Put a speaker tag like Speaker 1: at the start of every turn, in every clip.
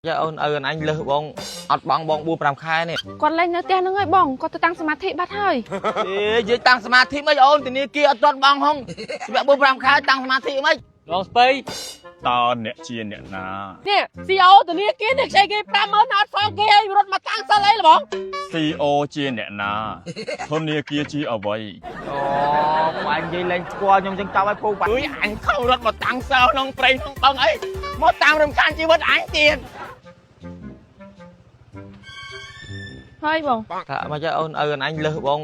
Speaker 1: យ៉ាអូនឪអញលើសបងអត់បងបង4 5ខែនេះ
Speaker 2: គាត់លែងនៅផ្ទះហ្នឹងហើយបងគាត់ទៅតាំងសមាធិបាត់ហើយ
Speaker 1: អេនិយាយតាំងសមាធិមិនអូនធនាគារអត់ទាន់បងហងសម្រាប់4 5ខែតាំងសមាធិមិន
Speaker 3: បងស្ពៃ
Speaker 4: តើអ្នកជាអ្នកណា
Speaker 3: នេះ CEO ធនាគារនេះខ្ចីគេ50000អត់សងគេឲ្យរត់មកតាំងសិលអីល្បង
Speaker 4: CEO ជាអ្នកណាធនាគារជាអ្វី
Speaker 1: អូបងអញនិយាយលែងស្គាល់ខ្ញុំចឹងចប់ឲ្យពូបា
Speaker 3: អើយអញខំរត់មកតាំងសិលក្នុងព្រៃក្នុងបឹងអីមកតាមរំខានជីវិតអញទៀត
Speaker 2: ហើយបង
Speaker 1: ថាមកចាអូនឪអញលើសបង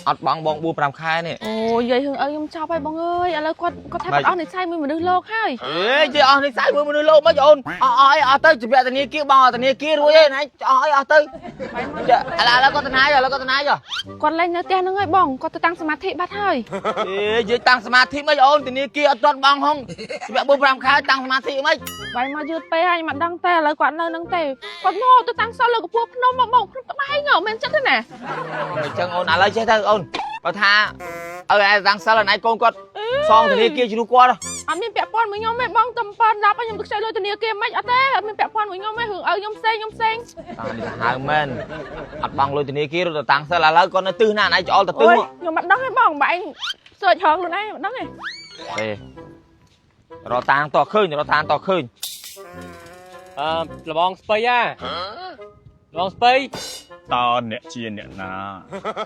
Speaker 1: អត់បងបង4 5ខែនេះ
Speaker 2: អូយយាយហឹងឪខ្ញុំចប់ហើយបងអើយឥឡូវគាត់គាត់ថាគាត់អស់និស្ស័យមួយមនុស្សលោកហើយ
Speaker 1: អេនិយាយអស់និស្ស័យមួយមនុស្សលោកមិនអូនអស់អស់អីអស់ទៅជំពាក់ធនាគារបងធនាគាររួចឯងអញអស់អីអស់ទៅចាឥឡូវគាត់ទៅណាឥឡូវគាត់ទៅណាចុះ
Speaker 2: គាត់លែងនៅផ្ទះហ្នឹងហើយបងគាត់ទៅតាំងសមាធិបាត់ហើយ
Speaker 1: អេនិយាយតាំងសមាធិមិនអូនធនាគារអត់ទាន់បងហងសម្រាប់4 5ខែតាំងសមាធិមិន
Speaker 2: បាយមកយឺតពេកហើយមិនដឹងទេឥឡូវគាត់នៅហ្នឹងទេគាត់មកទៅតាំងសិលលើកពស់ភ្នំមកបងភ្នំត្បែងហ៎មែនចិត្តទេណា
Speaker 1: អញ្ចឹងអូនឥឡូវចេះទៅអូនបើថាឪឯងតាំងសិលឯងកូនគាត់សងធនាគារជំនួសគាត់
Speaker 2: អត់មានពាក់ព័ន្ធមួយខ្ញុំទេបងតែ7 10ខ្ញុំទៅខ្ចីលុយធនាគារមិនអត់ទេអត់មានពាក់ព័ន្ធមួយខ្ញុំទេរឿងឪខ្ញុំផ្សេងខ្ញុំផ្សេង
Speaker 1: តានេះទៅហៅមែនអត់បងលុយធនាគាររត់ទៅតាំងសិលឥឡូវគាត់នៅទិសណាឯងច្អល់ទៅទិស
Speaker 2: អូយ
Speaker 1: មក
Speaker 2: ខ្ញុំមិនដឹងទេបងបែងសើចហងខ្លួនឯងមិនដឹងទេ
Speaker 1: ទេរកតាងតឃើញរកតាងតឃើញ
Speaker 3: អឺលបងស្ពៃអាលបងស្ពៃ
Speaker 4: តើអ្នកជាអ្នកណា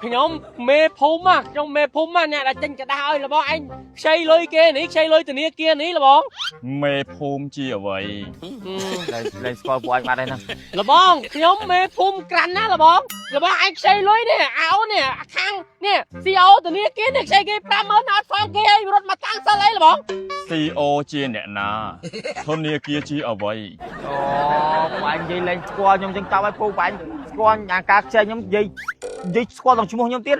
Speaker 3: ខ្ញុំមេភូមិខ្ញុំមេភូមិអ្នកដែលចេញกระดาษឲ្យលបងឯងខ្ចីលុយគេនេះខ្ចីលុយធនាគារនេះលបង
Speaker 4: មេភូមិជាអ្វី
Speaker 1: លែងស្គាល់ពួកឯងបាត់ហើយណា
Speaker 3: លបងខ្ញុំមេភូមិក្រាន់ណាលបងលបងឯងខ្ចីលុយនេះអោនេះអាខាងនេះ CEO ធនាគារនេះខ្ចីគេ50000អត់សងគេឲ្យរត់មកតាំងសិលអីលបង
Speaker 4: CEO ជាអ្នកណាធនាគារជាអ្វី
Speaker 1: អូពួកឯងនិយាយលែងស្គាល់ខ្ញុំចឹងចប់ឲ្យពូពួកឯងស្គាល់អាការខ្ចីខ្ញុំនិយាយនិយាយស្គាល់ទាំងឈ្មោះខ្ញុំទៀតឥ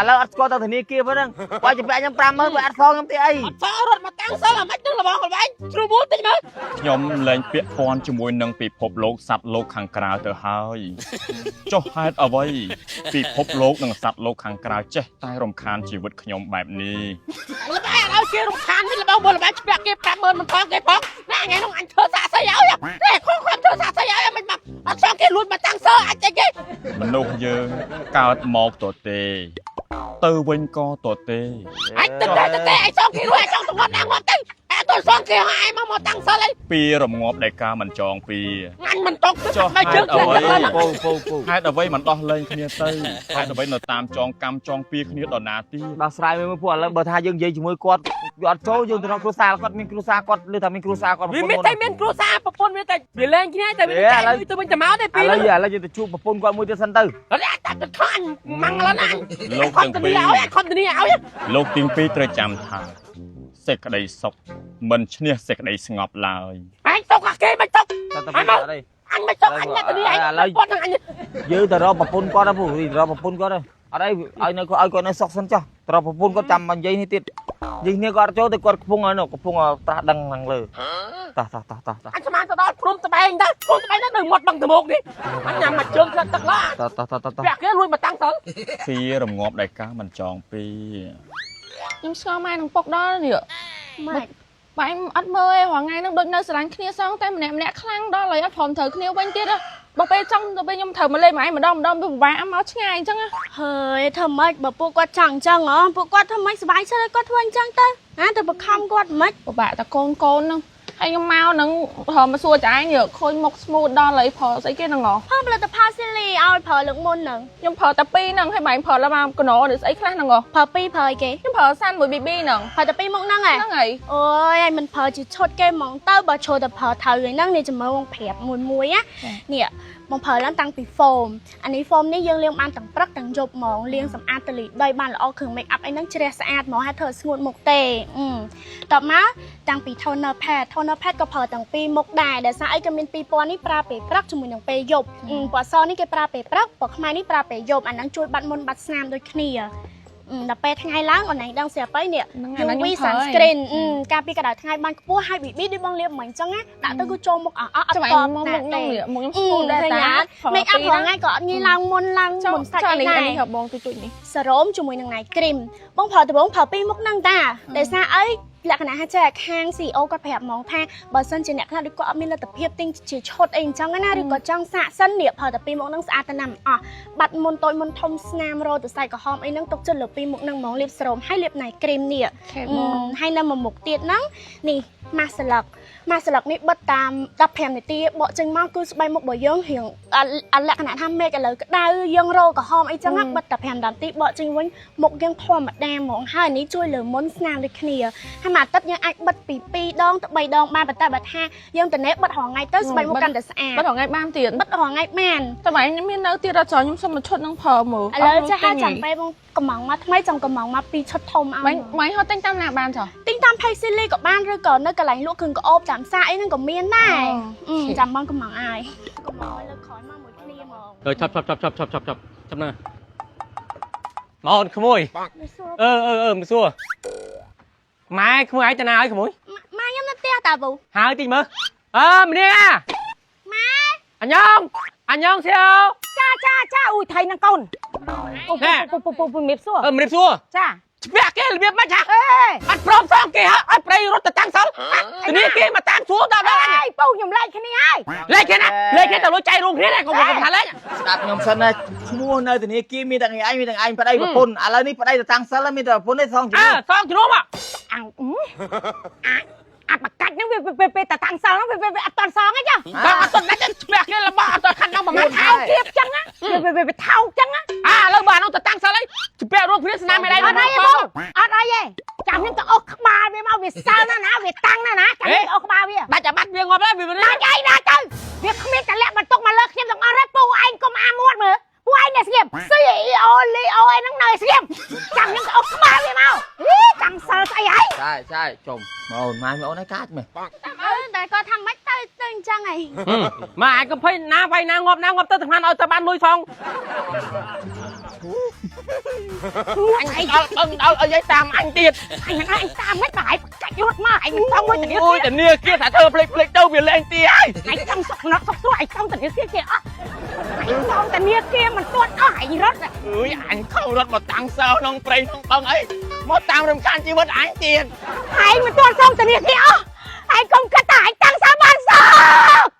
Speaker 1: ឡូវអត់ស្គាល់ទាំងធនាគារផងហ្នឹងពួកឯងជំពាក់ខ្ញុំ50000ពួកអត់សងខ្ញុំទៀតអី
Speaker 3: អត់សងរត់មកតាំងសិលអាម៉េចនឹងលបងលបងជ្រុលមួយតិចមើល
Speaker 4: ខ្ញុំលែងពាក់ព័ន្ធជាមួយនឹងពិភពលោកសត្វលោកខាងក្រៅទៅហើយចុះហេតុអ្វីពិភពលោកនិងសត្វលោកខាងក្រៅចេះតែរំខានជីវិតខ្ញុំបែបនេះ
Speaker 3: លបងអត់ឲ្យគេរំខានវិញលបងមើលលបងឆ្ពាក់គេ50000មិនផងគេផងណាថ្ងៃនោះអញធ្វើសាក់សីឲ្យទេខំខំធ្វើសាក់សីឲ្យមិនមកអត់សងគេលួចមកតាំងសិលអាចគេ
Speaker 4: មនុស្សយើងកើតមកទទេ ទៅវិញក៏ទទេ
Speaker 3: អញទៅទៅទៅអញសងគេរួចអញចង់ទៅងាប់ណាងាប់ទៅអញទៅសងគេឲ្យឯងមកមកតាំងសិលអី
Speaker 4: ពីរងាប់ដែលការមិនចងពី
Speaker 3: អញមិនតកទៅមិនជើង
Speaker 4: អ្វី
Speaker 1: ពូពូពូ
Speaker 4: ហេតុអ្វីមិនដោះលែងគ្នាទៅហេតុអ្វីនៅតាមចងកម្មចងពៀគ្នាដល់ណាទៀត
Speaker 1: ដោះស្រាយមួយមួយពួកឥឡូវបើថាយើងនិយាយជាមួយគាត់វាអត់ចូលយើងទៅរកគ្រួសារគាត់មានគ្រួសារគាត់ឬថាមានគ្រួសារគាត់
Speaker 3: វាមានតែមានគ្រួសារប្រពន្ធវាតែវាលែងគ្នាតែវាតែទៅវិញទៅមកទេពី
Speaker 1: ឥឡូវឥឡូវយើងទៅជួបប្រពន្ធគាត់មួយទៀតសិនទៅ
Speaker 3: អត់តែទៅខំម៉ាំងឡើយណា
Speaker 4: លោក
Speaker 3: ខំ
Speaker 4: ទាំងពីរ
Speaker 3: ធានាឲ្យខំធានាឲ្យ
Speaker 4: លោកទាំងពីរត្រូវចាំថាសេចក្តីសុខមិនឈ្នះសេចក្តីស្ងប់ឡើយ
Speaker 3: អញសុកអាគេមិនសុក
Speaker 1: ទៅទៅអត់ទេ
Speaker 3: អញមិនសុកអញអ្នកធានាអញគាត់នឹងអញ
Speaker 1: យើងទៅរកប្រពន្ធគាត់ទៅពូរកប្រពន្ធគាត់ទៅអត់អីឲ្យនៅឲ្យគាត់នៅសុកសិនចុះទៅរកប្រពន្ធគាត់ចាំមកនិយាយនេះទៀតនិយាយគ្នាគាត់អត់ចូលទៅគាត់កំពុងនៅកំពុងត្រាស់ដឹងខាងលើតោះតោះតោះតោះតោះ
Speaker 3: អញស្មានទៅដល់ភ្នំត្បែងទៅភ្នំត្បែងទៅនៅមាត់បឹងត្មោកនេះអញញ៉ាំមកជើងធ្លាក់ទឹកឡា
Speaker 1: តោះតោះតោះតោះ
Speaker 3: ពាក់គេលួចមកតាំងសិល
Speaker 4: ពីរងាប់ដែលការមិនចងពី
Speaker 2: ខ្ញុំស្គាល់ម៉ែនឹងពុកដល់នេះ
Speaker 5: ម៉េច
Speaker 2: បែងអត់មើលទេរាល់ថ្ងៃហ្នឹងដូចនៅស្រឡាញ់គ្នាសងតែម្នាក់ម្នាក់ខ្លាំងដល់ហើយអត់ព្រមត្រូវគ្នាវិញទៀតបើពេលចង់ទៅពេលខ្ញុំត្រូវមកលេងមួយឯងម្ដងម្ដងវាពិបាកមកឆ្ងាយអញ្ចឹង
Speaker 5: ហើយធ្វើម៉េចបើពួកគាត់ចង់អញ្ចឹងហ៎ពួកគាត់ធ្វើម៉េចសប្បាយចិត្តឲ្យគាត់ធ្វើអញ្ចឹងទៅណាទៅបង្ខំគាត់ម៉េច
Speaker 2: ពិបាកតែកូនកូនហ្នឹងហើយខ្ញុំមកហ្នឹងរមមកសួរចែងខូចមុខស្មូតដល់ហើយប្រើស្អីគេហ្នឹងហ៎
Speaker 5: ផលផលិតផលស៊ីលីឲ្យប្រើលើកមុនហ្នឹង
Speaker 2: ខ្ញុំប្រើតែពីរហ្នឹងហើយបែងប្រើឡើងមកកណោឬស្អីខ្លះហ្នឹងហ៎
Speaker 5: ប្រើពីរប្រើអីគេ
Speaker 2: ខ្ញុំប្រើសាន់មួយ BB ហ្នឹង
Speaker 5: ប្រើតែពីរមុខហ្នឹងហ៎
Speaker 2: ហ្នឹងហើយ
Speaker 5: អូយឲ្យមិនប្រើជាឈុតគេហ្មងទៅបើចូលតែប្រើត្រូវហ្នឹងនេះចាំមើលបងប្រាប់មួយមួយណានេះបងប្រើឡើងតាំងពី foam អានេះ foam នេះយើងលាងបានទាំងព្រឹកទាំងយប់ហ្មងលាងសម្អាតតលីដីបានល្អគ្រឿង make up អីហ្នឹងជ្រះស្អាតហ្មងហើយធ្វើឲ្យស្ងួតមុខទេតបមកតាំងពី toner pad toner pad ក៏ប្រើតាំងពីមុខដែរដោយសារអីក៏មាន2000នេះប្រើពេលព្រឹកជាមួយនឹងពេលយប់ពណ៌សនេះគេប្រើពេលព្រឹកពណ៌ខ្មៅនេះប្រើពេលយប់អាហ្នឹងជួយបាត់មុនបាត់ស្នាមដូចគ្នាដល់ពេលថ្ងៃឡើងអូនឯងដឹងស្រាប់ហើយនេះ
Speaker 2: ហ្នឹងហើយ
Speaker 5: UV
Speaker 2: ខ្ញុំប្រើ
Speaker 5: sunscreen ការពីកម្ដៅថ្ងៃបានខ្ពស់ហើយ BB ដូចបងលាបមិញអញ្ចឹងណាដាក់ទៅគឺចូលមុខអស់អត់
Speaker 2: ចាំ
Speaker 5: កប
Speaker 2: មក
Speaker 5: ណា
Speaker 2: មុខខ្ញុំ
Speaker 5: ទេ
Speaker 2: នេះមុខខ្ញុំស្មូតដែរតា
Speaker 5: make up រាល់ថ្ងៃក៏អត់ងាយឡើងមុនឡើងមុនសាច់អី
Speaker 2: នេះ
Speaker 5: ដែរ
Speaker 2: នេះបងទូចទូចនេះ
Speaker 5: សេរ៉ូមជាមួយនឹង night cream បងប្រើដំបូងប្រើពីរមុខហ្នឹងតាដោយសារអី លក្ខណៈថាចេះខាង CEO គាត់ប្រាប់ហ្មងថាបើសិនជាអ្នកខ្លះដូចគាត់អត់មានលទ្ធភាពទិញជាឈុតអីអញ្ចឹងណាឬក៏ចង់សាកសិននេះផលតែពីរមុខហ្នឹងស្អាតទៅណាស់អស់បាត់មុនតូចមុនធំស្នាមរោទសៃក្រហមអីហ្នឹងទុកចិត្តលើពីរមុខហ្នឹងហ្មងលាបស្រោមហើយលាប night cream នេះ
Speaker 2: ខេបង
Speaker 5: ហើយនៅមួយមុខទៀតហ្នឹងនេះម៉ាស់ស្លឹកម៉ាស់ស្លឹកនេះបិទតាម15នាទីបកចេញមកគឺស្បែកមុខរបស់យើងរៀងអាលក្ខណៈថាមេឃឥឡូវក្តៅយើងរោក្រហមអីចឹងណាបិទតែ5នាទីបកចេញវិញមុខយើងធម្មតាហ្មងហើយនេះជួយលើមុនស្នាមដូចគ្នាហើយមួយអាទិត្យយើងអាចបិទពី2ដងទៅ3ដងបានប៉ុន្តែបើថាយើងតនេបិទរាល់ថ្ងៃទៅស្បែកមុខកាន់តែស្អាត
Speaker 2: បាត់រងថ្ងៃបានទៀត
Speaker 5: បិទរាល់ថ្ងៃបាន
Speaker 2: តែម៉ែខ្ញុំមាននៅទៀតអត់ចង់ខ្ញុំសុំមួយឈុតនឹងប្រើមើល
Speaker 5: ឥឡូវចាស់ហើយចាំពេលបងកំងមកថ្មីចាំកំងមកពីរឈុតធំឲ្យ
Speaker 2: ម៉ែម៉ែហត់ទិញតាមណាបានចុះ
Speaker 5: ទិញតាម Page Silly ក៏បានឬក៏នៅកន្លែងលក់គ្រឿងក្អូបតាមសាអីហ្នឹងក៏មានដែរចាំបងកំងឲ្យកំងឲ្យលើកក្រោយមកមួយគ្នាហ្មង
Speaker 3: អឺឆាប់ឆាប់ឆាប់ឆាប់ឆាប់ឆាប់ឆាប់ឆាប់ណាមកអូនក្មួយអឺអឺអឺមិនសួរម៉ែក្មួយឯងទៅណាហើយក្មួយ
Speaker 5: ម៉ែខ្ញុំនៅផ្ទះតាពូ
Speaker 3: ហើយតិចមើលអើម្នាក់
Speaker 5: ម៉ែ
Speaker 3: អញងអញងសៀវ
Speaker 6: ចាចាចាអ៊ុយថៃនឹងកូនពូពូពូពូពូមៀបសួរ
Speaker 3: អឺម្រាបសួរ
Speaker 6: ចា
Speaker 3: ច្បាក់គេរបៀបម៉េចហ่ะ
Speaker 6: អេ
Speaker 3: អត់ព្រមសងគេហ่ะឲ្យប្រៃរត់ទៅតាំងសិលនេះគេមកតាមសួរដល់ដល់អញ
Speaker 6: អេពូខ្ញុំលែកគ្នាហើយ
Speaker 3: លេខគេណាលេខគេទៅលុយចៃរួមគ្នាណាកុំកុំថាលេខ
Speaker 1: ស្ដាប់ខ្ញុំសិនណាឈ្មោះនៅធនាគារមានតែឯងមានតែឯងប្តីប្រពន្ធឥឡូវនេះប្តីទៅតាំងសិលមានតែប្រពន្ធទេសងជំ
Speaker 3: អើ
Speaker 1: នួស
Speaker 3: សងជំនួសមក
Speaker 6: អងអាអាបកាច់ហ្នឹងវាពេលតតាំងសិលហ្នឹងវាអត់តន់សងទេចា
Speaker 3: បងអត់ទៅដាច់ច្បាក់គេរបស់អត់ទៅខាត់ដល់ប្រហែល
Speaker 6: ថោកទៀតចឹងណាវាថោកចឹងណា
Speaker 3: អាឥឡូវបើអានោះទៅតាំងសិលអីច្បាក់រួមគ្នាស្នាមមេដៃ
Speaker 6: អត់អីទេពូអត់អីទេចាំខ្ញុំទៅអុសក្បាលវាមកវាសិលណាណាវាតាំងណាណាចាំខ្ញុំទៅអុសក្បាលវា
Speaker 3: ដាច់អាបាត់វាងាប់ហើយវា
Speaker 6: ណាចៃណាទៅវាគ្មានតម្លាក់បន្ទុកមកលើខ្ញុំទាំងអស់ទេពូឯងកុំអាមាត់មើលពូឯងនៅស្ងៀម CEO លីអូឯហ្នឹងនៅស្ងៀមចាំខ្ញុំទៅអុសក្បាលវាមកហីតាំងសិលស្អីហើយ
Speaker 1: ใช่ใช่จมមកអូនម៉ែមកអូនឲ្យកាចមែន
Speaker 5: អឺតែគាត់ថាម៉េចទៅទៅអញ្ចឹងហី
Speaker 3: មកអាចកំភៃណាវាយណាងាប់ណាងាប់ទៅទាំងឲ្យទៅបានលុយសងអញដល់បឹងដល់អីតាមអញទៀត
Speaker 6: អញហ្នឹងឯងតាមមិនបើឯងកាច់រត់មកឯងមិនចង់មួយធនា
Speaker 3: អូយ
Speaker 6: គារ
Speaker 3: តានាគារថាធ្វើភ្លេចភ្លេចទៅវាលែងទីហើយ
Speaker 6: ឯងចង់សុកណត់សុកស្រួលឯងចង់ធនាគារគេអត់ឯងចង់ធនាគារមិនទាន់អស់ឯងរត់
Speaker 3: អើយអញខំរត់មកតាំងសោក្នុងព្រៃក្នុងបឹងអីមកតាមរំខានជីវិតអញទៀត
Speaker 6: ឯងមិនទាន់សងធនាគារអស់ឯងកុំគិតថាឯងតាំងសាបានសោក